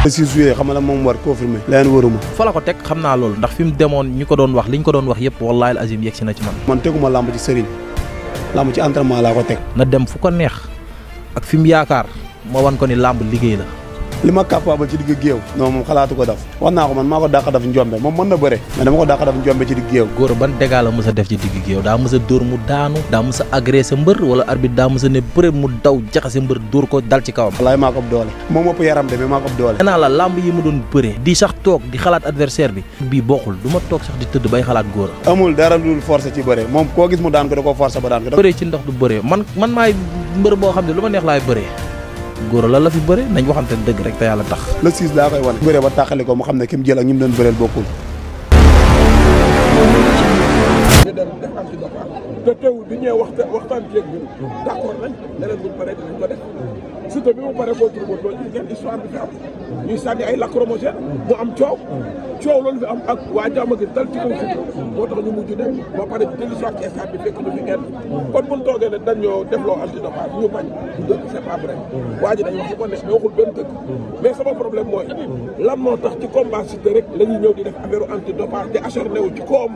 6 juillet xam nga moom war confirmé leen waruma fa la ko teg xam naa loolu ndax fi mu demoon ñu ko doon wax li ñu ko doon wax yëpp wallaahi al azim yegg si na ci man teguma lamb ci sëriñ lamb ci entraînement laa ko teg na dem fu ko neex ak fi mu yaakaar ma wan ko ni lamb liggéey la li ma capable ci digg géew non moom xalaatu ko def wax naa ko man maa ko dàq def njombe moom mën na bëre mais dama ko dàq def njombe ci digg géew góor ban dégâts la mës a def ci digg géew daa mës a dóor mu daanu daa mës a agressé mbër wala arbitre daa mës a ne bëre mu daw jaxase mbër dóor ko dal ci kawam wallaay maa ko ëpp doole moom ëpp yaram de mais maa ko ëpp doole naa la lamb yi mu doon bëre di sax toog di xalaat adversaire bi bii bokkul du ma toog sax di tëdd bay xalaat góor amul dara lu dul forcé ci bëre moom koo gis mu daan ko da koo forcé ba daan ko bëre ci ndox du bëre man maay mbër boo xam ne lu ma neex laay bëree góor la fi bëre nañ waxante dëgg rek te yàlla tax le 6 laa koy wane bëre ba tàqali ko mu xam ne ki mu jël ak ñi mu doon bëreel bokkul ñu dem def antidopage te teewul bi ñëwee waxtaan ceeg ñun d'accord nañ leneen buñ paree dinañ ko def surtout bi mu paree contre Modou Lo ngeen histoire bi fi am ñuy sànni ay lacrymogène mu am coow loolu fi am ak waa jàmm gi dal ci kaw Siteu moo tax ñu mujj dem ba pare dellu soit ci stade bi fekk ñu fi kenn kon buñ toogee ne dañoo defloo antidopage ñu bañ du dëgg c'est pas vrai waa ji dañ wax ko ne mais waxul benn dëgg mais sama problème mooy lan moo tax ci combat Siteu rek la ñuy ñëw di def affaire antidopage te acharné wu ci koom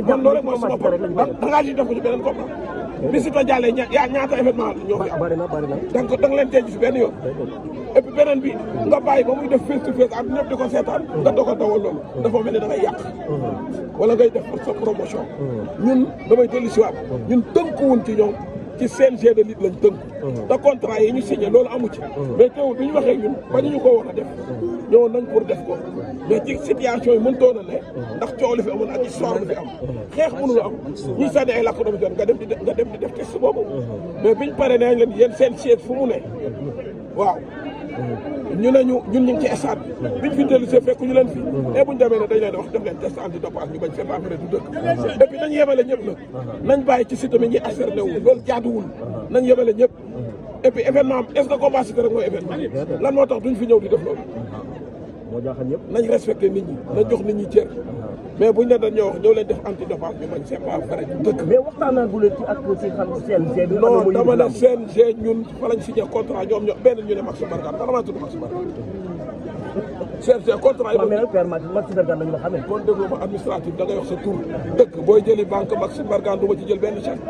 man loolu rek mooy sama problème da ngaa ci def ko ci beneen combat bi Siteu jàllee ñaata événement ñoo fi am donc da nga leen denc si benn yoon et puis beneen bi nga bàyyi ba muy def face to face ak ñëpp di ko seetaan nga doog a dawal loolu dafa mel ni da ngay yàq wala ngay def sa promotion ñun damay dellu si waat ñun tënkuwuñ ci ñoom ci CNG de lutte lañ tënk te contrat yi ñu signé loolu amu ci mais teewul bi ñu waxee ñun ba ñu ko war a def ñëwoon nañ pour def ko mais ci situation yi mënutoon a ne ndax coow li fi amoon ak histoire lu fi am xeex mënu la am ñuy sànni ay lakk doom nga dem di def test boobu mais biñ pare nañ leen yéen seen siège fu mu ne waaw ñu ne ñun ñu ngi ci stade bi biñ fi dellu see fekk ñu leen fi et buñ demee ne dañ leen wax def leen test antidopage ñu bañ c'est pas vrai du dëkk et puis nañ yemale ñëpp nag nañ bàyyi ci Siteu mi ñuy acharné wu loolu jaaduwul nañ yemale ñëpp et puis événement est-ce que combat Siteu rek mooy événement lan moo tax duñ fi ñëw di def loolu nañ respecté nit ñi nañ jox nit ñi cër mais buñ ne dañoo wax ñëw leen def antidopage bi man c'est pas vrai du dëkk mais waxtaan bu leen ci ak ci xam CNG bi non dama ne CNG ñun fa lañ signé contrat ñoom benn ñu ne Max Mbargane dara maa tudd Max Mbargane CNG contrat yi Max Mbargane lañu la xamee kon déglu ma administratif da ngay wax sa tur dëkk booy jëli banque Max Mbargane du ma ci jël benn chèque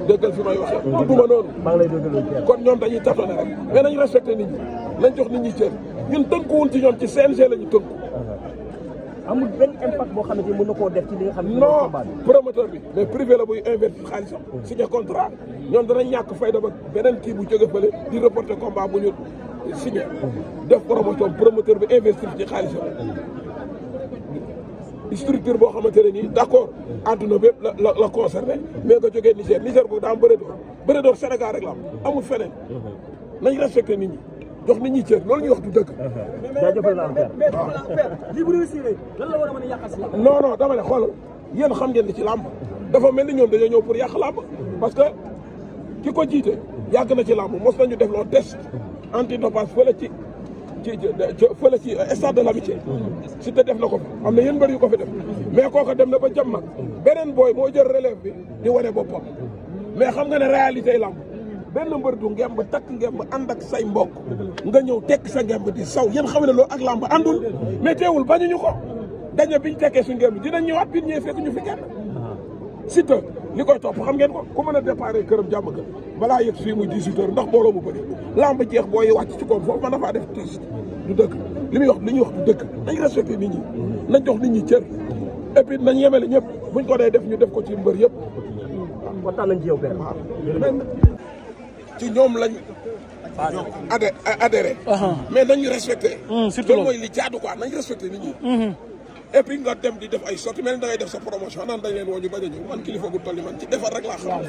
dëggal fi may waxee tudduma noonu maa ngi lay déglu kon ñoom dañuy tâtonner rek mais nañ respecté nit ñi nañ jox nit ñi cër ñun tënkuwul ci ñoom ci CNG la ñu tënku amul benn impact boo xamante ni mën na koo def ci li nga xam ne non promoteur bi mais privé la buy investir xaalisam signé contrat ñoom danañ ñàkk fayda ba beneen kii bu jóge fële di reporter combat bu ñu signé def promoteur bi investir ci xaalisam structure boo xamante ne nii d'accord àdduna bépp la concerné mais nga jógee Niger boobu daa am bëre door Sénégal rek la am amul feneen nañ respecté nit ñi jox nit ñi cër loolu ñuy wax du dëgg. jaajëfal naa la lii bu réussir lan la war a mën a yàqal si làmb. non dama ne xoolal yéen xam ngeen ni ci làmb dafa mel ni ñoom dañoo ñëw pour yàq làmb parce que ki ko jiite yàgg na ci làmb mos nañu def loo test antidopage fële ci stade de l'amitié si te def na ko fi am na yéen mbër yu ko fi def mais kooku dem na ba jam nag beneen booy moo jël relève bi di wane boppam mais xam nga ne réalité làmb benn mbër du ngemb takk ngemb ànd ak say mbokk nga ñëw tekk sa ngemb di saw yéen xam ne loolu ak làmb àndul mais teewul bañuñu ko dañu biñ tekkee suñu ngemb dinañ ñëwaat biñ ñëwee fekk ñu fi kenn Siteu li koy topp xam ngeen ko ku mën a déparé këram jàmm gën balaa yëg fii muy 18 heures ndax booloo mu bëri làmb jeex booy wàcc ci koom foofu mën na faa def test du dëgg li ñuy wax du dëgg nañ respecté nit ñi nañ jox nit ñi cër et puis nañ yemale ñëpp buñ ko dee def ñu def ko ci mbër yëpp waxtaan nañ ci yow père ci ñoom lañ adhéré mais nañu respecté loolu mooy li jaadu quoi nañ respecté nit ñi et puis nga dem di def ay sorties mel ni da ngay def sa promotion naan dañ leen woo ñu bañ a ñëw man kilifa gu toll ni man ci defar rek laa xam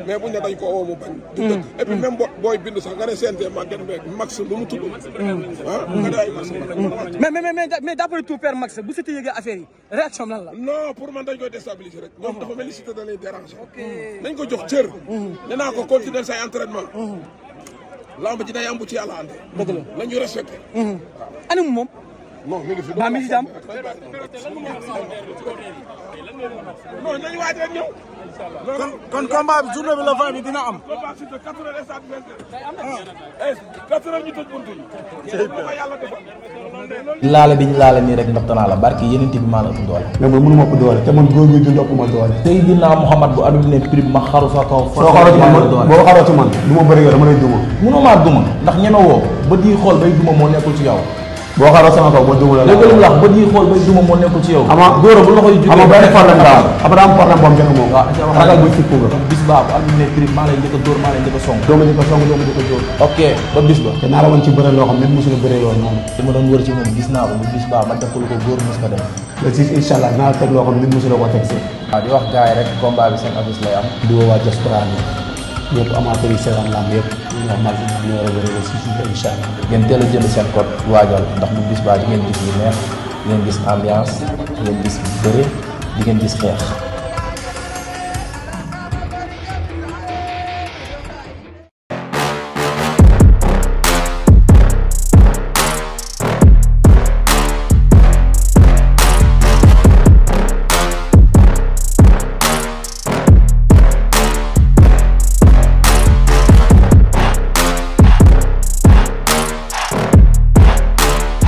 mais buñ ne dañ koo woo mu bañ du dëgg et puis même booy bind sax nga ne CNG Maguette Mbengue Max lu mu tudd nga ne ay Max mais d'après tout père Max bu Siteu yëgee affaire yi réaction lan la non pour man dañ koy déstabiliser rek ñoom dafa mel ni Siteu da lay déranger nañ ko jox cër nee naa ko continuer say entraînement lamb ji day am bu ci yàlla ande dëgg la nañu respecté anam moom non mi ngi fi ba mi ngi jàmm non nañu waaj rek ñëw. kon combat bi journée bi la fin bi dina am. combat si te 4 heures stade 4 heures ñu tëj buntu yi. yàlla defal. laale bi ñu laale nii rek ndoftanaa la barki yeneen bi maa la ëpp doole. mais man mënu ma ko doole te man góor gi du ëpp ma doole. Seydina Muhammad bu addu ne prix ma xaru sa kaw. soo xaroo ci man boo xaroo ci man du ma bëri yow dama lay duma. mënoo maa duma ndax ñeme woo ba di xool bay duma moo nekkul ci yow. boo xaroo sama kaw ba duma la. léegi lu wax ba di xool bay duma moo nekkul ci yow. ama góor bu loxo yi jógee ama benn problème daa am après daa am problème boo xam ne moom. waaw ragal buy fippu nga. bis baa bu addu ne prix maa lay njëkk a dóor maa lay njëkk a song. doo ma njëkk a song doo ma njëkk a dóor. ok ba bis ba. te naa la woon ci bëre loo xam ne mosul a bëre loolu noonu. li ma doon wër ci moom gis naa ko bu bis baa ma def ko lu ko góor mos ko def. le 6 incha allah naa la teg loo xam ne mosul a ko teg si. waaw di wax gars yi rek combat bi seen affiche lay am. di woo waa diaspora bi ñëpp amateur yi seetaan lamb yëpp ñu wax mal ñu war a bëre le 6 incha allah. ngeen teel a jënd seen code waajal ndax bu bis baa di ngeen gis yu neex di ngeen gis ambiance di ngeen gis bëre di ngeen gis xeex.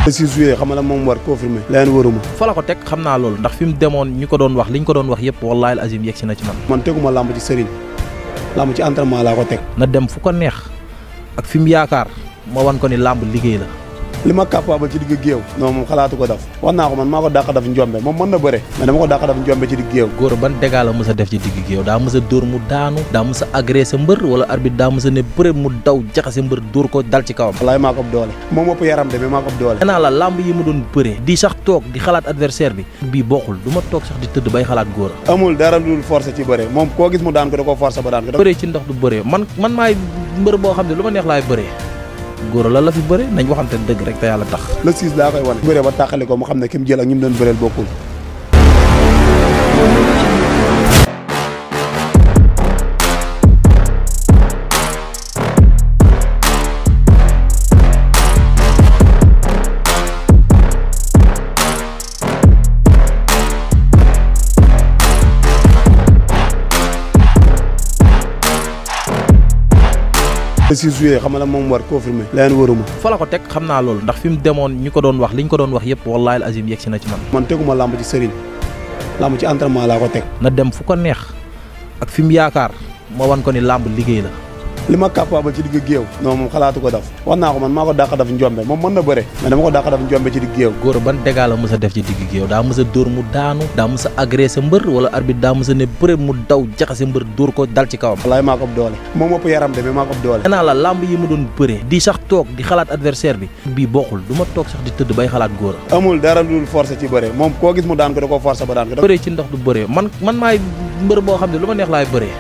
le 6 juillet xam nga moom war confirmé leen waruma. fa la ko teg xam naa loolu ndax fi mu demoon ñu ko doon wax li ñu ko doon wax yëpp wallaahi al azim yegg si na ci man. man teguma lamb ci sëriñ lamb ci entraînement laa ko teg. na dem fu ko neex ak fi mu yaakaar ma wan ko ni lamb liggéey la. li ma capable ci digg géew non moom xalaatu ko def wax naa ko man maa ko dàq def njombe moom mën na bëre mais dama ko dàq def njombe ci digg géew. góor ban dégâts la mës a def ci digg géew daa mës a dóor mu daanu daa mës a agressé mbër wala arbitre daa mës a ne bëre mu daw jaxase mbër dóor ko dal ci kawam. wallaay maa ko ëpp doole moom ëpp yaram de mais maa ko ëpp doole. nee naa la lamb yi mu doon bëre di sax toog di xalaat adversaire bi bii bokkul du ma toog sax di tëdd bay xalaat góor amul dara lu dul forcé ci bëre moom koo gis mu daan ko da koo forcé ba daan ko. bëre ci ndox du bëre man maay mbër boo xam ne lu ma neex laay bëree góor la fi bëre nañ waxante dëgg rek te yàlla tax. le 6 laa koy wane. bëre ba tàqali ko mu xam ne ki mu jël ak ñi mu doon bëreel bokkul. le 6 juillet xam nga moom war confirmé leen waruma. fa la ko teg xam naa loolu ndax fi mu demoon ñu ko doon wax li ñu ko doon wax yëpp wallaahi al azim yegg si na ci man. man teguma lamb ci sëriñ lamb ci entraînement laa ko teg. na dem fu ko neex ak fi mu yaakaar ma wan ko ni lamb liggéey la. li ma capable ci digg géew non moom xalaatu ko def wax naa ko man maa ko dàq def njombe moom mën na bëre mais dama ko dàq def njombe ci digg géew. góor ban dégâts la mës a def ci digg géew daa mës a dóor mu daanu daa mës a agressé mbër wala arbitre daa mës a ne bëre mu daw jaxase mbër dóor ko dal ci kawam. wallaay maa ko ëpp doole moom ëpp yaram de mais maa ko ëpp doole. nee naa la lamb yi mu doon bëre di sax toog di xalaat adversaire bi bii bokkul du ma toog sax di tëdd bay xalaat góor amul dara lu dul forcé ci bëre moom koo gis mu daan ko da koo forcé ba daan ko. bëre ci ndox du bëre man maay mbër boo xam ne lu ma neex laay bëree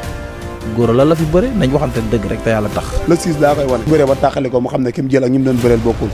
góor la fi bëre nañ waxante dëgg rek te yàlla tax. le 6 laa koy wane. bëre ba tàqali ko mu xam ne ki mu jël ak ñi mu doon bëreel bokkul.